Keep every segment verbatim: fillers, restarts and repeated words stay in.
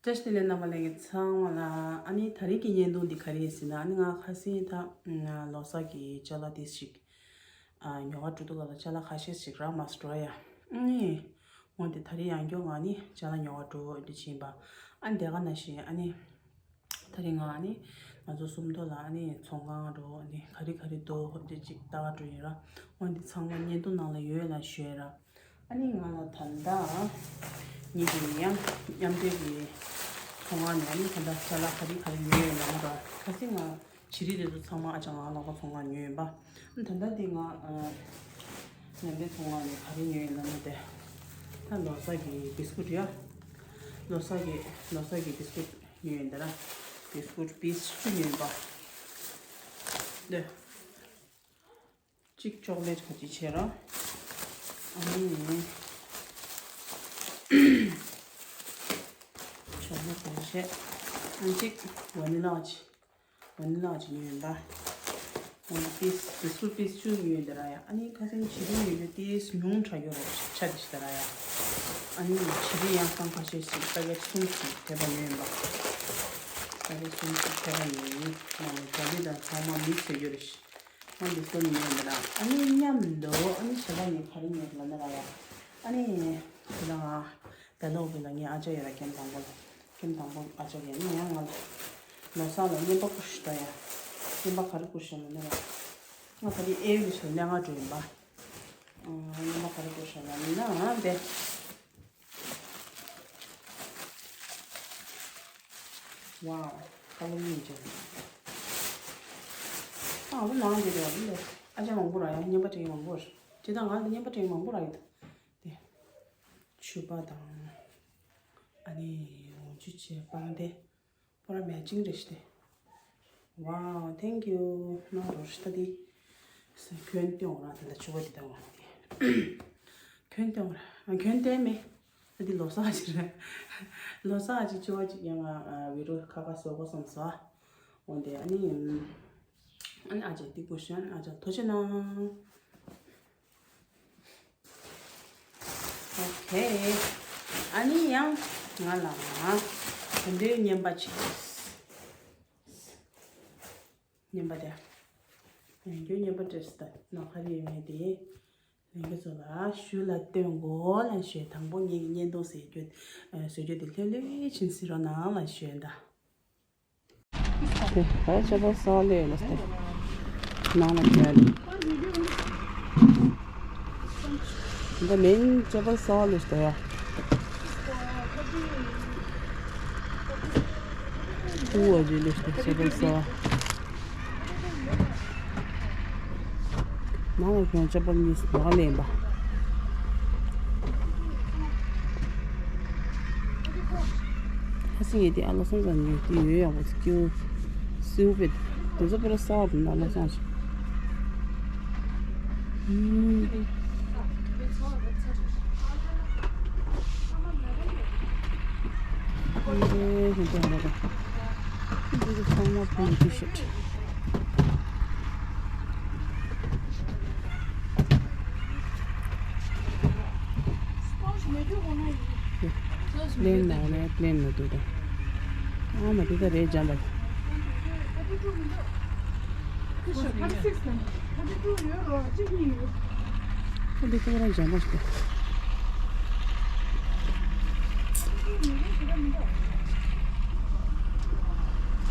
བཀྲ་ཤིས་བདེ་ལེགས། རྣམ་པ་ལྷན་རྒྱས་ཚང་མ་ལ། ཨ་ནི་ད་རིང་གི་བརྙན་ཐུང་འདི་ག་རེ་ཡིན་ཟེར་ན། ཨ་ནི་ང་ཁ་སང་ད་ལོ་གསར་གྱི་ཅ་ལག་ཏོག་ཙམ་ཞིག་ཨ་ཉོ་གར་འགྲོ་དུས་སྐབས་ལ་ཅ་ལག་ཁ་ཤས་ཤིག་རག་མ་སོང་ར་ཡ། ཨ་ནི་འོན་ཏེ་ད་རིང་ཡང་བསྐྱར་ང་ནི་ཅ་ལག་ཉོ་གར་འགྲོ་འདི་བྱས་ཡིན་པ། ཨ་ནི་དེ་ག་ནང་བཞིན་ཨ་ནི་ད་རིང་ང་ཨ་ནི་ང་ཚོ་སུམ་མདོ་ལ་ཨ་ནི་ཚོང་ཁང་འགྲོ། ཨ་ནི་ག་རེ་ག་རེ་འདུག་འདི་ཅིག་ལྟ་གར་འགྲོ་ཡིན་ར། འོན་ཏེ་ཚང་མ་བརྙན་ཐུང་ནང་ལ་ཡོད་ལ་ཞུ་ཡ་ར། ཨ་ནི་ང་ལ་ད་ལྟ་ངེད་ཀྱི་མཉམ་མཉམ་འབྲེལ་གྱི་ཚོང་ཁང་ནས་ཨ་ནི་ད་ལྟ་ཅ་ལག་ག་རེ་ག་རེ་ཉོས་ཡོད་ལབ་ན། ཁ་སང་ང་བྱི་རིལ་དེ་ཚོ་ཚང་མ་ཨ་ཅག་ང་ལག་པ་ཚོང་ཁང་ཉོས་ཡིན་པ། ཨ་ནི་ད་ལྟ་འདི་ང་ཨ་མཉམ་འབྲེལ་ཚོང་ཁང་ནས་ག་རེ་ཉོས་ཡིན་ལབ་ན། དེ་ད་ལོ་གསར་གྱི་བི་སི་ཀུ་ཊི་ཡ། ལོ་གསར་གྱི་ལོ་གསར་གྱི་བི་སི་ཀུ་ཊི་ཉོས་ཡིན་ད་ར། བི་སི་ཀུ་ཊི་པིས་བཅུ་ཉོས་ཡིན་པ། འདི་གཅིག་ཅོག་ལེ་ཊི་ག་ཅིག་བྱས་ར། ཨ་ནི་ཅོག་ལེ་ཊི་ག་ཅིག་བྱས། ཨ་ནི་གཅིག་ཝ་ནི་ལ་ཅིག་ཝ་ནི་ལ་ཅིག་ཉོས་ཡིན་པ། ཝ་ནི་པིས་བི་སི་ཀུ་ཊི་པིས་བཅུ་ཉོས་ཡིན་ད་ར་ཡ། ཨ་ནི་ཁ་སང་བྱི་རིལ་ཉོས་རྒྱུ་ཏོག་ཙམ་ཉུང་དྲགས་ཡོད་ར། ཆ་དེ་ཞིག་ད་ར་ཡ། ཨ་ནི་བྱི་རིལ་ཡང་སང་ཁ་ཤས་ཤིག་པ་ཀེ་ཊི་གསུམ་ཞིག་དེ་པ་ཉོས་ཡིན་པ། པ་ཀེ་ཊི་གསུམ་ཞིག་དེ་པ་ཉོས་ཡིན། ནང་ལ་རྒྱ་མི་དང་ཚང་མ་མིག་སི་བཟོས་ཡོད་རེད། ང་འདི་ཚོ་ཉོས་ཡིན་པ་ན། ཨ་ནི་མཉམ་དུ་ཨ་ནི་ཞེ་དྲག་ངས་ག་རེ་ཉོས་ལབ་ན་ར་ཡ། ཨ་ནི་དེ་ལ་ང་དེ་ལ་འོ་བི་ལ་ངའི་ཨ་ཅག་ཡོད་ར། ཀེམ་དང་པོ་ལ། ཀེམ་དང་པོ་ཨ་ཅག་ཡོད་ནི་ཡང་ང་ལ་ལོ་གསར་ལ་རྔན་པ་བསྐུར་ཤི་ད་ཡ། རྔན་པ་ག་རེ་བསྐུར་ཤི་ལབ་ན་ར། ང་ད་རིང་ཨེ་ཡུ་ལ་ཞིག་ལས་ང་འགྲོ་ཡིན་པ། ཨ་རྔན་པ་ག་རེ་བསྐུར་ཤི་ལབ་ན་དེ། ཝའོ། ཧ་ལོ་ཝིན་ཅན། ཨ་ཨ་ནང་འདི་རེད་བ། འདི་ཨ་ཅག་མང་པོ་ར་ཡ། རྔན་པ་སྤྲད་མཁན་མང་པོ་རེད། ཇི་ལྟར་ང་ལ་རྔན་པ་སྤྲད་མཁན་མང་པོ་ར་ཡོད་དེ། ཕྱུ་པ་དང་། ཨ་ནི་འོ་ཆུ་བྱས་པང་དེ། པོ་ར་མེ་ཅིང་རེད་ཤི་དེ། ཝའོ། ཐེང་ཀིའུ། ནང་རོ་ཤི་ད་དེ། གྱོན་སྟོན་ར། དེ་ལ་ཕྱུ་པ་དེ་དང་བ་དེ། གྱོན་སྟོན་ར། གྱོན་སྟོན་མེད། ཨ་འདི་ལོ་གསར་ཅིག་རེད། ལོ་གསར་ཅིག་ཕྱུ་པ་ཅིག་ཡང་ང་བི་ཌི་ཡོ་ཁ་ཁ་བཟོ་དགོས་བསམ་སོང་། འོན་ཏེ་ཨ་ནི་ཨ་ནི་ཨ་ཅག་འདི་བསྐུར་ཤི། ཨ་ནི་ཨ་ཅག་ཐུགས་རྗེ་གནང་། ཨོ་ཁེ། ཨ་ནི་ཡང་ང་ལ་དེ་འདྲའི་རྔན་པ་ཅིག་རྔན་པ་དེ། ཡང་བསྐྱར་རྔན་པ་སྤྲད་སོང་ད། ནང་ག་རེ་ཡོད་མེད་དེ། ལྷན་རྒྱས་ཚོ་ལ་ཞུ་ལ་སྟོན་དགོས་ལ་ཞུ། དང་པོ་ངེད་ཀྱི་བརྙན་ཐུང་བཟོ་རྒྱུ་བཟོ་རྒྱུ་དེ་ལྷོད་ལྷོད་བྱས་གཟིགས་རོགས་གནང་ལ་ཞུ་ད། དེ་ད་ཅ་པལ་སོགས་ལས་ལ་སྟེ། ནང་ལ་ཁྱེར་ནས། འདི་མིན་ཅ་པལ་སོགས་ལས་སྟེ་ཡ། ཀུ་བ་ཇི་ལས་སྟེ་ཅ་པལ་སོགས། ནང་ལ་ཁྱོད་ཅ་པལ་གཉིས་ལག་ལེན་པ། ཁ་སང་ངས་དེ་ཨ་ལོ་སང་ཙང་ཉོས་དེ་ཡོད་ཡག་པོ་ཚོ་སྐྱེའུ་སེའུ་བེད་དེ་ཚོ་པེ་ར་སོགས་དེ་ཨ་ལོ་སང་ཞིག་འདི་ཚང་མ་ཕུལ་ཏི་ཤིཊ། པླེན་མ་འོང་ན་པླེན་མ་འདུག་ད། ཨ་མ་འདི་ད་རེད་འཇམ་པ། འདི་ཁོ་རང་འཇམ་པ་ཞིག་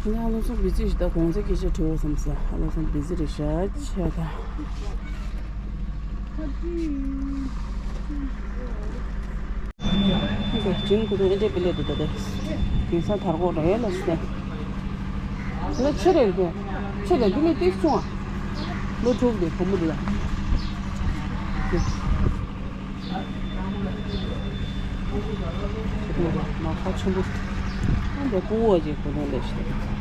ད། ང་ཨ་ལོ་སང་བི་ཛི་ཞིག་ད་གོང་ཚད་སྐད་ཆ་དྲི་འོ་བསམ་སོང་། ཨ་ལོ་སང་བི་ཛི་རེད་ཤག་ཆེ་ད། ཅིང་ཁུ་ཏུ་ཨེ་འདྲས་པི་ལེ་དུ་ད་དེ། དེང་སང་དར་གོ་རེད་ལ་སེ། ད་ཆེ་རེད་དེ། ཆེ་རེད་དེ་ལས་ཏིག་སོང་ཨ། ལོ་དྲུག་དེ་བུ་མོ་དེ་ལ། མ་ཁ་ཆེན་པོ། ཨ་འདྲ་ཀུ་བ་ཅིག་ཁུ་ཏུ་ལས་སེ།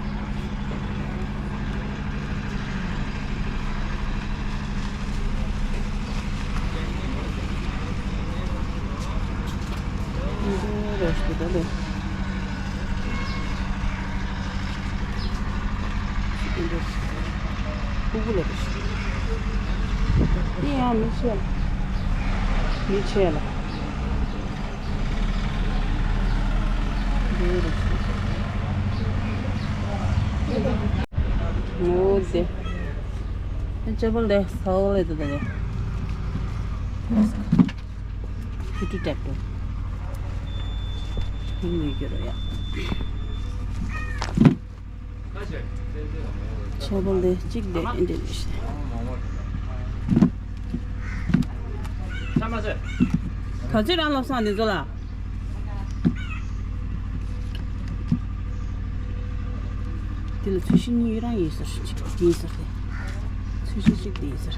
འདི་རེད་ཤག་ད་ལེ། ཕྲུ་གུ་ལ་རེད་ཤག་འདི་ཡང་མི་ཆེ་ལ། མི་ཆེ་ལ། འདི་རེད་ཤག་ངོ་དེ། ཅ་པལ་དེ་ས་འོག་ལ་དེ་དེ། ཁྱི་ཁྲུ་ཏྲེག་ཏུ། ཡིན་མི་འགྱུར་ཡ། ཅ་པལ་དེ་གཅིག་དེ་འདི་རེད། ག་ཚོད་རང་ལབ་སོང་འདི་ཚོ་ལ། འདི་ལ་ཚོས་གཞི་གཉིས་རང་ཡིན་ཟེར། གཅིག་འདི་ཡིན་ཟེར་ཏེ། ཚོས་གཞི་གཅིག་འདི་ཡིན་ཟེར།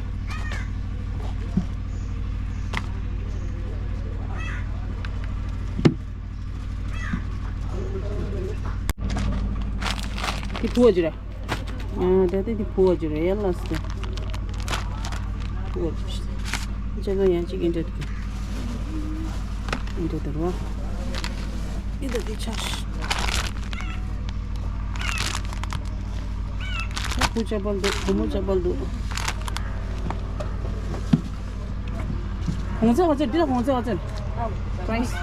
འདི་ཕུ་བ་ཅི་རེད། ཨ། ད་ལྟ་འདི་ཕུ་བ་ཅི་རེད་ཡ་ལ་སི། ཕུ་བ་ཅི་རེད། ཅ་པལ་ཡང་གཅིག་ཨིན་འདྲ་འདུག་ཨིན་འདྲ་འདུག་རོ། འདི་ད་འདི་ཆ་ཤི། ཕུ་ཅ་པལ་འདུག་བུ་མོ་ཅ་པལ་འདུག་གོང་ཚད་ག་ཚད། འདི་ལ་གོང་ཚད་ག་ཚད། པ་རའི་སི།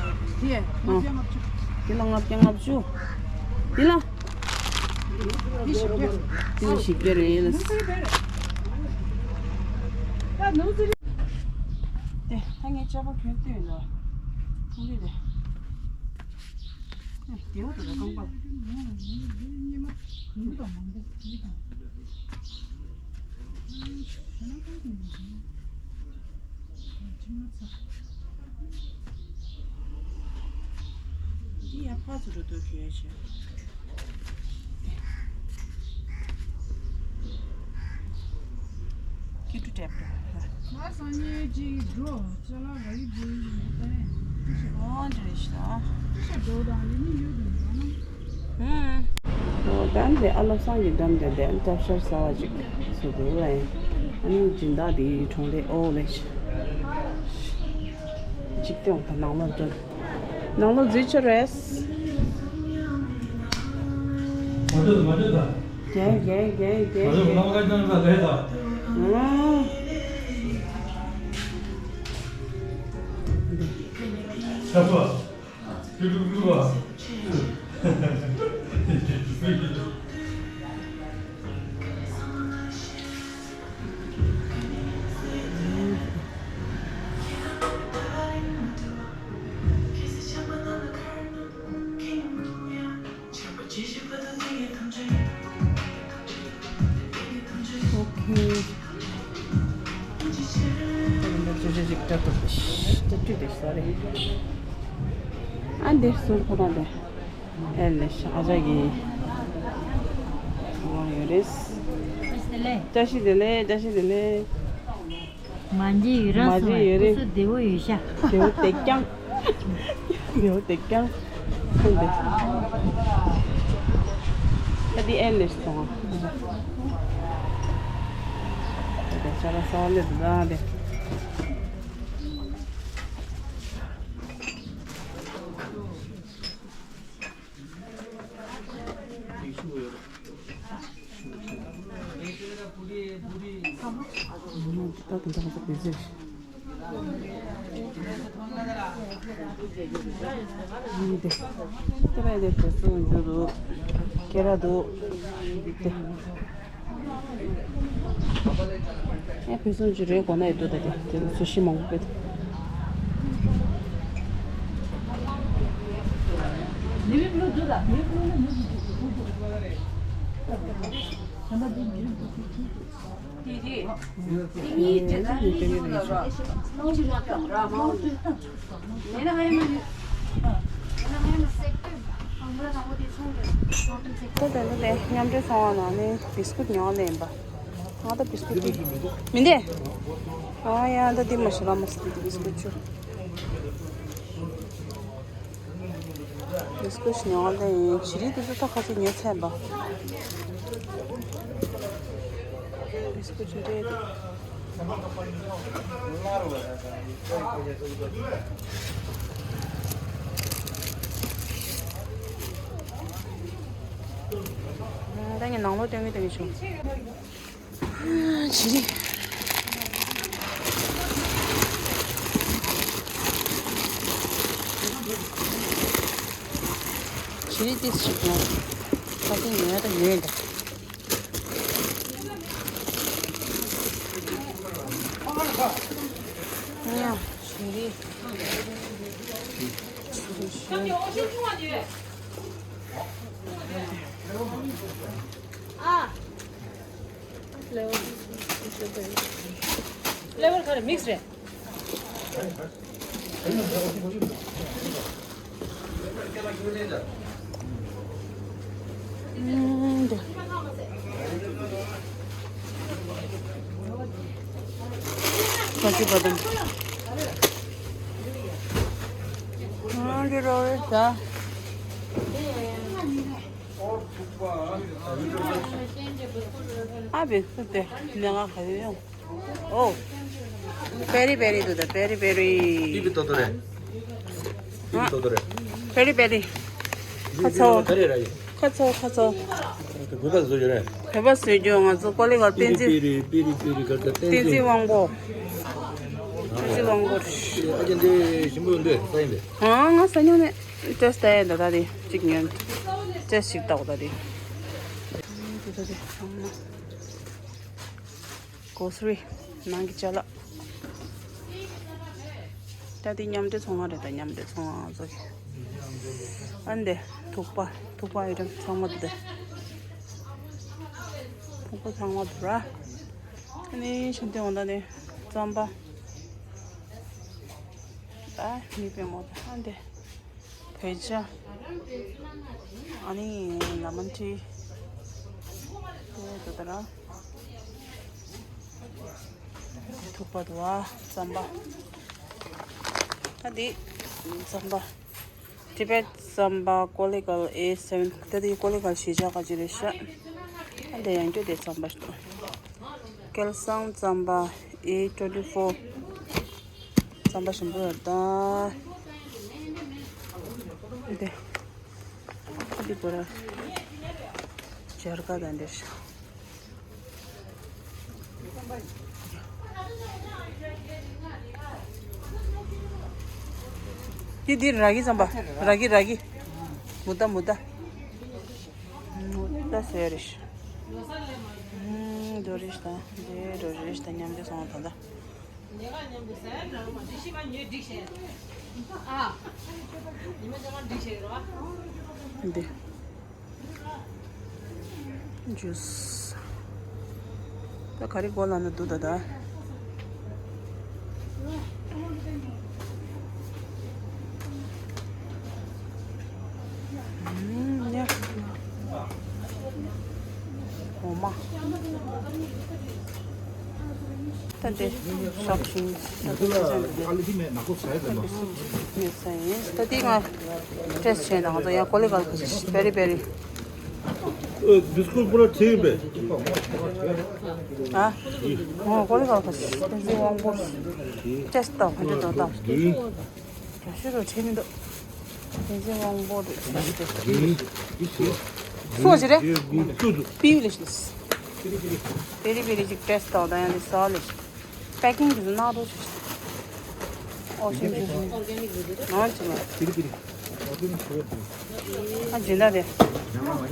འདི་ལ་ལྔ་བརྒྱ་ལྔ་བཅུ། འདི་ལ། འདི་ལ་བཞི་བརྒྱ་རེད་ལ། དེ་ད་ངས་ཅ་པལ་གྱོན་ལྟོས་ལ། ཁོང་རེད་དེ། ཨེ། དེ་བ་དེ་ལ་རྐང་པ། འདི་ཡང་ཕར་ཚུར་འགྲོ་དུས་གྱོན་བྱས། ཁྱི་ཁྲུ་ཏྲེག་ཏུ། ང་སང་ཉིན་ཅིག་འགྲོ་ཅ་ལག་ར་ཡི་བུ་ཡི་ཡོད་པས། ཨོ་འདྲ་ཞིག་ཨ། ཤ་འགྲོ་དང་ནི་མི་ཡོད་དུ་མི་འགྲོ་ན། ཨོ་ད་འདི་ཨ་ལོ་སང་གི་འགྲམ་དེ་འདི་སྟོབས་ཤར་ཟ་བ་ཅིག་བཟོ་དགོས་ལ་ཡིན། ཨ་ནི་སྦྱིན་བདག་དེའི་གྲོང་སྡེ་ཨོ་ལེ་ཤ། ཅིག་སྟེ་འོང་ད་ནང་ལོགས་འགྲོ། ནང་ལོགས་འཛུལ་ཆོག་རེད། མ་འགྲོ་མ་འགྲོ་ད། རྒྱན་རྒྱན་རྒྱན་རྒྱན་མ་འགྲོ་རྒྱན། ལམ་ཁ་ནང་ལ་རེད་ད། ཨང་། ཆ་པ། ཀུ་ཀུ་ཀུ་བ། ཨོ་ཁེ། ད་ལྟ་ཅོ་ཅོ་ཅིག་སྐྲ་བཏུབ་སྟེ་ཤི་སྟེ་བཀྲུས་ཏེ་ས་རེད། ཨ་འདིར་ཟུར་ཁོ་རང་དེ། ཨེ་ལེ་ཤ་ཨ་ཅག་གི། ཨོ་ཡོད་རེད། བཀྲ་ཤིས་བདེ་ལེགས། བཀྲ་ཤིས་བདེ་ལེགས། མ་འཇིགས་ཡུ་ར་མ་སོང་། འཇིགས་ཡུ་ར། སྐུ་གཟུགས་བདེ་བོ་ཡོད་ཤག་བདེ་བོ་དེ་རྐྱང་། བདེ་བོ་དེ་རྐྱང་། ཁོང་དེ། ཨ་དེ་ཨེ་ལེ་སོང་། ཨ་དེ་ཤ་ར་སོང་ལེ་དེ་དེ། ཨེ་བེ་སོང་ཅི་རེད་གོ་ན་ཡོད་དོ། ད་དེ་དེ་ཚོ་ཤི་མང་པོ་བེད། ད་ལྟ་དེ་མཉམ་འབྲེལ་ཚོང་ཁང་ནང་ནས་བི་སི་ཀུད་ཉོ་ལེན་པ། ང་ད་བི་སི་ཀུད་དེ་མི་འདེ། ཨ་ཡ་ད་དེ་མ་ཤི་ར་མ་སི་དེ་བི་སི་ཀུད་ཆུ། བི་སི་ཀུད་ཉོ་ལེན་ཡིན། བྱི་རིལ་དེ་ཚོ་ད་ཁ་ཤས་ཉོས་ཚར་པ། བི་སི་ཀུད་ཆུ་རེད། ད་ངས་ནང་ལོགས་སྟོན་གི་སྟོན་གི་བྱུང་། བྱི་རིལ། བྱི་རིལ་ཏིས་ཞིག་ནོ། ཁ་སང་ཉོས་ད་ཉོས་ད། ཨ་ཡ། ཞེ་རི། ཨ། ཕི་ལེ་ཝར། ཕི་ལེ་ཝར་ག་རེ། མིག་སི་རེད། ཨ་བི་སུ་དེ་ནས་ང་ག་ཡོད་ཡོང་། ཨོ། པེ་རི་པེ་རི་འདུག་ད། པེ་རི་པེ་རི། པི་པི་ཏོ་ཏོ་རེད། པི་པི་ཏོ་ཏོ་རེད། པེ་རི་པེ་རི། ཁ་ཚོ། ག་རེ་ར་ཡིན། ཁ་ཚོ་ཁ་ཚོ། བོད་པ་བཟོ་ཡོད་རེད། བོད་པ་བཟོས་རྒྱུ། ང་ཚོ་ཀོ་ལི་གལ་པེ་བསྟན་འཛིན། པི་རི་པེ་རི་པེ་རི་ག་ག་བསྟན་བསྟན་འཛིན། འཛིན་དབང་པོ། བསྟན་འཛིན་དབང་པོ། ཨ་ཅེ་འདི་ཞིམ་པོ་འདི་ས་ཡིན་པས། ཨང་། ང་ས་ཉོ་ནས་ཏྲེས་ལྟ་ཡས་འདི་ད་དེ་གཅིག་ཉོན། ཏྲེས་ཞིག་ལྟ་འོ་ད་དེ། འདི་ད་དེ་ཚང་མ། གོ་སི་རི། ནང་གི་ཅ་ལག་ད་དེ་མཉམ་འབྲེལ་ཚོང་ཁང་རེད། ད་མཉམ་འབྲེལ་ཚོང་ཁང་ཚོ་གི། ཨ་འདི་ཐུག་པ། ཐུག་པ་ཨའི་ཊམ་ཚང་མ་འདི། ཐུག་པ་ཚང་མ་འདི་ར། ཨ་ནི་ཤིན་ཏུ་འོང་ད་ནི་རྩམ་པ། ད་མི་དཔེ་མོ་ད་ཨ་འདི། བོད་ཇ། ཨ་ནི་ལ་མོན་ཊི། དེ་ད་ད་ར། ཐུག་པ་འདུག་པ། རྩམ་པ། ད་འདི་རྩམ་པ། ཊི་བེཊ་རྩམ་པ། ཀོ་ལི་གལ་ཨེ་སེ་བེན། ད་འདི་ཀོ་ལི་གལ་གཞིས་ཆགས་ག་ཅི་རེད་ཤག་ད་འདི་ཡང་བསྐྱར་དེ་རྩམ་པ་ཞིག་འདུག་སྐལ་བཟང་རྩམ་པ། ཨེ་ཊི་ཊུ་ཝེན་ཊི་ཕོར། རྩམ་པ་ཞིམ་པོ་ཡོད་ད། འདི། ཨ་འདི་གོ་ར། སྦྱར་ཀ་དང་འདྲ་ཤག་འདི་འདི་ར་གི་རྩམ་པ། ར་གི་ར་གི། མུ་ཏ་མུ་ཏ། མུ་ཏ་ཟེར་རེད་ཤག་འགྲོ་རེད་ཤག་འདི་འགྲོ་རེད་ཤག་མཉམ་དུ་སོང་ད་ལྟ། འདི། ཇུས། ད་ག་རེ་དགོས་ལབ་ན་འདུག་ད་ད། ཨུམ། ཡ། འོ་མ། ད་འདི་ཤོག་ཤིང་། ད་འདི་ང་ཏྲེས་བྱས་ན་ང་ཚོ་ཡང་ཀོ་ལི་གལ་བེ་རི་བེ་རི། ཨ། འོ་ཀོ་ལི་གལ་བེ་རི་བེ་རི། ཏྲེས་ཏོ་ག་འདྲ་འདུག་ད། རྒྱ་ཤོད་རོ་ཁྲེལ་མི་འདུག་བསྟན་འཛིན་དབང་པོ་འདུག་སུ་ཞིག་རེད། པི་ཡུ་ལེ་ཤི་ནས། བེ་རི་བེ་རི་ཅིག་ཏྲེས་ཏོ་ད་ཡང་ལེ་ས་ལེ་ཤི། པེ་ཀིང་གི་ནང་དུ་ཞིག་ཨོ་ཤིང་ཇུ་ཤིང་། ནང་ཅི་མ། ཨ་སྦྱིན་བདག་དེ།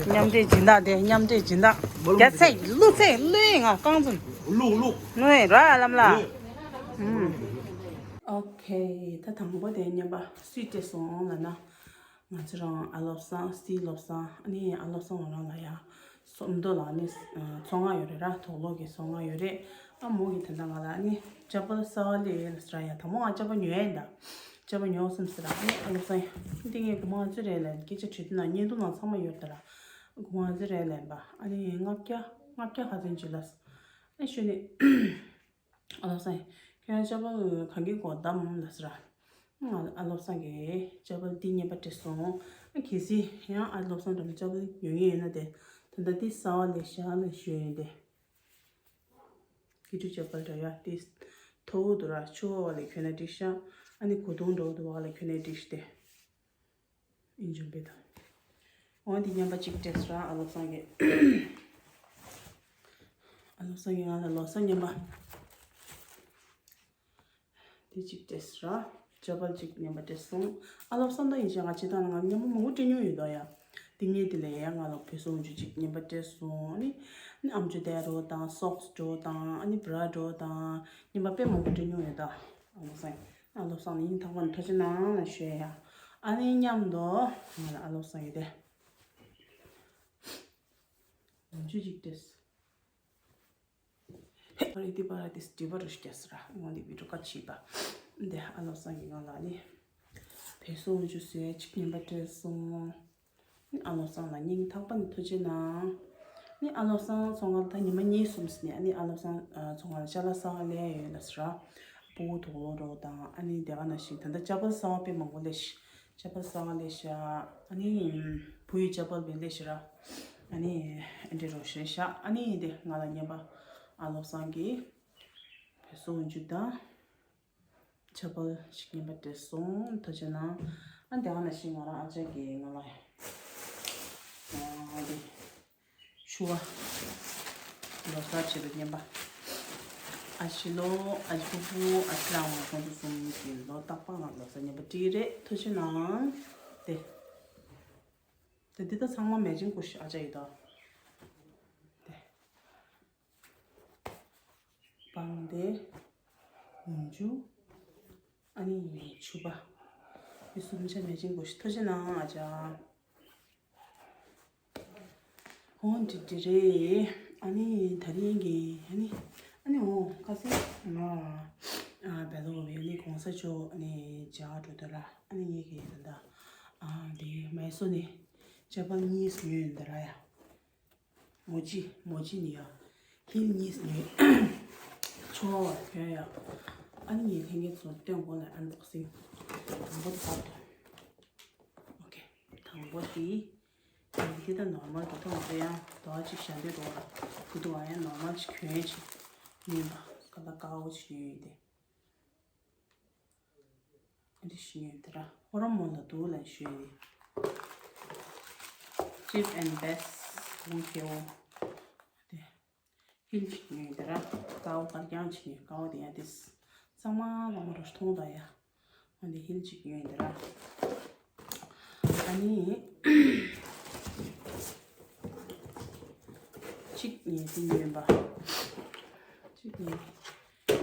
མཉམ་འབྲེལ་སྦྱིན་བདག་དེ། མཉམ་འབྲེལ་སྦྱིན་བདག་རྒྱ་ཚད་ཀླུ་ཚད་ཀླུའི་ང་རྐང་འཛིན། ཀླུ་ཀླུ། ནོ་ཨེ་ར་ལམ་ལ། ཨུམ། ཨོ་ཁེ། ད་དང་པོ་དེ་མཉམ་པ་སུས་སྤྲད་སོང་ལབ་ན། ང་ཚོ་རང་ཨ་བློ་བཟང་། སི་བློ་བཟང་། ཨ་ནི་ཨ་བློ་བཟང་ང་རང་ལ་ཡ་སོམ་མདོ་ལ་ནི་ཚོང་ཁང་ཡོད་རེད་ར། དོག་ལོག་གི་ཚོང་ཁང་ཡོད་རེད། ཨ་མོ་གི་ད་ལྟ་ང་ལ་ཨ་ནི་ཅ་པལ་གསར་པ་སླེབས་ཡོད་ལ་ཟེར་ཡ། དང་པོ་ང་ཅ་པལ་ཉོ་ཡ་ཡིན་ད། ཅ་པལ་ཉོ་སོང་ཟེར་ར། ཨ་ནི་ཨ་བློ་བཟང་འདི་ངས་སྒོར་མོ་ང་ཚོ་རེད་ལབ། སྐད་ཆ་དྲི་དུས་ན་བརྙན་ཐུང་ནང་ཚང་མ་ཡོད་རེད་ད་ར། སྒོར་མོ་ང་ཚོ་རེད་ལབ་པ། ཨ་ནི་ལྔ་བརྒྱ་ལྔ་བརྒྱ་ཁ་ཚོན་ཅིག་ལ། ཨ་ཞུ་ནི། ཨ་བློ་བཟང་། ཁྱོད་ཅ་པལ་གང་གི་གོ་བདམས་ལ་ཟེར་ར། ང་ཨ་བློ་བཟང་གིས་ཅ་པལ་འདི་རྔན་པ་སྤྲད་སོང་། ཨ་གལ་སྲིད་ཡང་ཨ་བློ་བཟང་འགྲམ་ལ་ཅ་པལ་ཉོ་ངེས་ཡོད་ན་དེ། ད་ལྟ་འདི་གསར་པ་ལས་ཤག་ལ་ཞུ་ཡིན་ཏེ། གི་ཀྲུ་ཅ་པལ་འདྲ་ཡ་དེ། མཐོ་པོ་འདུག་ར། ཆུ་བོ་བ་ལ་གྱོན་ན་འགྲིག་ཤག་ཨ་ནི་གོས་ཐུང་འདྲ་པོ་འདུག་བ་ལ་གྱོན་ན་འགྲིག་ཤག་སྟེ། ཨིན་ཇུམ་པེ་དང་། འོ་འདི་རྔན་པ་གཅིག་སྤྲད་སོང་ཨ་བློ་བཟང་གིས། ཨ་བློ་བཟང་གིས་ང་ལ་ལོ་གསར་རྔན་པ་འདི་གཅིག་སྤྲད་སོང་། ཅ་པལ་གཅིག་རྔན་པ་སྤྲད་སོང་། ཨ་བློ་བཟང་ད་ཡིན་ཞེས་ང་བྱེད་སྟངས་ལ་ང་རྔན་པ་མང་པོ་སྤྲད་མྱོང་ཡོད་དོ་ཡ། འདི་ངས་དེ་ལས་ཡ་ང་ལ་བོད་སོང་རྒྱུ་གཅིག་རྔན་པ་སྤྲད་སོང་། ཨ་ནི་ ཨ་ནི་ཨམ་ཅོག་དེ་འདྲ་བོ་དང་སོག་སི་འདྲ་བོ་དང་ཨ་ནི་བྷ་ར་འདྲ་བོ་དང་རྙིང་པ་དཔེ་མང་པོ་སྤྲད་མྱོང་ཡོད་ད། ཨ་བློ་བཟང་ཨ་བློ་བཟང་ནི་སྙིང་ཐག་པ་ནས་ཐུགས་རྗེ་གནང་ལ་ཞུ་ཡ། ཨ་ནི་མཉམ་དུ་ང་ལ་ཨ་བློ་བཟང་ཡོད་དེ། ལོ་རྒྱུས་ཅིག་བལྟས། ཧེ་པ་རི་ཏི་པ་ར་ཏི་སི་ཏི་པ་རུ་སྐྱ་སི་ར་ངོ་འདི་བི་ཏུ་ཀ་ཆི་པ། འདི་ཨ་ལོ་སང་གི་ང་ལ་ནི་བེ་སོ་འཇུ་སེ་ཅིག་ཉན་པ་སྤྲད་སོང་། ཨ་ལོ་སང་ལ་སྙིང་ཐག་པ་ནས་ཐུགས་རྗེ་གནང་། ནི་ཨ་ལོ་སང་ཚོང་ཁང་ད་ཉི་མ་གཉིས་གསུམ་ཟིན་ནས་ཨ་ནི་ཨ་ལོ་སང་ཚོང་ཁང་ལ་ཅ་ལག་གསར་པ་ལེན་ཡོད་ལ་སི་ར། སྤུ་གུ་དུག་ལོག་རོགས་དང་ཨ་ནི་དེ་ག་ནང་བཞིན་ད་ལྟ་ཅ་པལ་གསར་པ་དཔེ་མང་པོ་ལེན་ཤག་ཅ་པལ་གསར་པ་ལེན་ཤག་ཨ་ནི་བུ་ཡི་ཅ་པལ་བི་ལེན་ཤག་ར། ཨ་ནི་ཨེ་འདྲ་རོགས་ཞེས་ཤག་ཨ་ནི་དེ་ང་ལ་ཉན་པ་ཨ་ལོ་སང་གི་བེ་སོ་འཇུ་དང་ཅ་པལ་ཞིག་ཉན་པ་སྤྲད་སོང་། ཐུགས་རྗེ་གནང་། ཨ་དེ་ག་ནང་བཞིན་ང་རང་ཨ་ཅག་གི་ང་ལ་ཨ་དེ། ཞུ་བ། ལོ་གསར་བྱེད་པའི་རྔན་པ། ཨ་ཕྱི་ལོ་ཨ་ཕྱི་ཕུ་ཕུ་ཨ་ཕྱི་རང་དབང་ཁོང་ཚོ་གསུམ་གྱི་ལོ་རྟག་པར་ང་ལོ་གསར་རྔན་པ་སྤྲད་རེད། ཐུགས་རྗེ་གནང་། དེ། དེ་འདི་ད་ཚང་མ་མེ་ཅིང་ཀུ་ཤི་ཨ་ཅག་ཡིན་ད། དེ། བང་དེ། འོན་ཆུ། ཨ་ནི་ཕྱུ་པ། འདི་གསུམ་ཆ་མེ་ཅིང་ཀུ་ཤི་ཐུགས་རྗེ་གནང་ཨ་ཅག་ཧོན་ཏི་ཏི་རེད། ཨ་ནི་ད་རིང་གི་ཨ་ནི་ཨ་ནི་འོ་ཁ་སང་ང་ཨ་བེ་ལོ་བེ་ནི་གོང་ས་མཆོག་ཨ་ནི་ཇ་འགྲོ་དོ་ར། ཨ་ནི་ངེད་ཀྱི་ད་ད་ཨ་འདི་མེ་སོ་ནི་ཇ་པན་གཉིས་ཉོས་ཡིན་ད་ར་ཡ། མོ་ཅི་མོ་ཅི་ནི་ཡ། ཧིལ་གཉིས་ཉོས། ཆོ་བ་གྱོན་ཡ། ཨ་ནི་ངས་ལྷན་རྒྱས་ཚོར་སྟོན་དགོས་ལ་ཨན་བོག་སིང་། དང་པོ་དེ་བར་དུ། ཨོ་ཁེ། དང་པོ་དེ། དེ་ད་ནོར་མལ་དུ་མཐོང་དུ་ཡང་དོ་ཅིག་ཞལ་འདོད་འགྲོ་བ་ལ་བུ་དུ་བ་ཡང་ནོར་མལ་ཅིག་གྱོན་ཅིག་ཉོས་པ་ཀ་ད་ཀའོ་ཅིག་ཉོས་ཡོད་དེ། འདི་ཞིག་ཉོས་དེ་ར་ཧོ་ར་མོ་ལ་དུ་ལ་ཞུས་ཡོད། Cheap and best ཧོང་ཁེའོ། དེ། ཧིལ་ཅིག་ཉོས་དེ་ར་ཀའོ་དཀར་རྐྱང་ཅིག་ཉོས་ཀའོ་དེ་ཡང་དེ། ཚང་མ་ལ་མ་རོ་མཐོང་ད་ཡ། ཨ་ནི་ཧིལ་གཅིག་ཉོས་འདི་ར། ཨ་ནི། གཅིག་ཉོས་འདི་ཉོས་པ། གཅིག་ཉོས། འདི་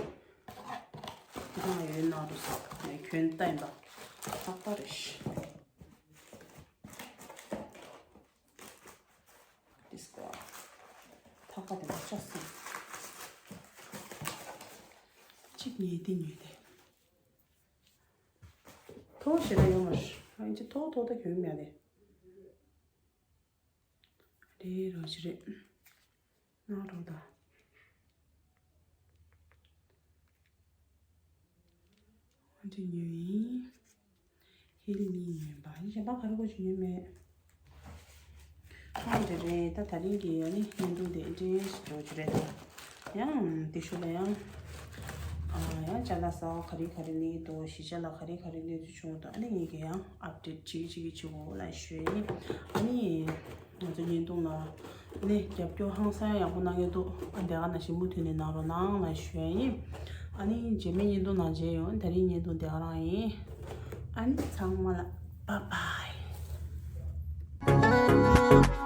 གང་ཡོད་ན་རུ་ས་ནས་གྱོན་བལྟས་པ། ལྷག་པ་རེད་ཤི། ལྷག་པ་དེ་ལ་ཅོག་སོང་། གཅིག་ཉོས་འདི་ཉོས་ཏེ། ཐོག་ཞེ་དྲག་ཡོད་མ་རེད། ཨ་ཅེ་ཐོག་ཐོག་ད་གྱོན་མེད་རེད། རེད་རོ་ཞིག་རེད། ན་རོ་ད། ཨ་ཅེ་ཉོས་ཡིན། ཧིལ་གཉིས་ཉོས་པ། ཨ་ནི་གཞན་པ་ག་རེ་གོ་ཞིག་ཉོས་མེད། ཨ་འདྲ་རེད། ད་ད་རིང་གི་ཨ་ནི་བརྙན་ཐུང་དེ་འདྲའི་ཞིག་འགྲོ་རྒྱུ་རེད་ད། ཡང་དེ་ཤུལ་ལ་ཡང་། ཨ་ཡང་ཅ་ལག་གསར་པ་ག་རེ་ག་རེ་སླེབས་འདུག་གཞིས་ཆགས་ལ་ག་རེ་ག་རེ་སླེབས་འདུག་བྱུང་འདུག་ཨ་ནི་ངེད་ཀྱིས་ཡང་ཨབ་ཌེཊ་བྱེད་ཀྱི་བྱེད་ཀྱི་བྱེད་དགོས་ལ་ཞུ་ཡིན། ཨ་ནི་ང་ཚོ་བརྙན་ཐུང་ལ་ཨ་ནི་རྒྱབ་སྐྱོར་ཧང་སང་ཡག་པོ་གནང་གི་འདུག་ཨ་འདི་ག་ནང་བཞིན་མུ་མཐུད་ནས་གནང་རོགས་གནང་ལ་ཞུ་ཡིན། ཨ་ནི་རྗེས་མའི་བརྙན་ཐུང་ནང་མཇལ་ཡོང་། ད་རིང་བརྙན་ཐུང་འདི་ག་རང་ཡིན། ཨ་ནི་ཚང་མ་ལ་བཱའི་བཱའི།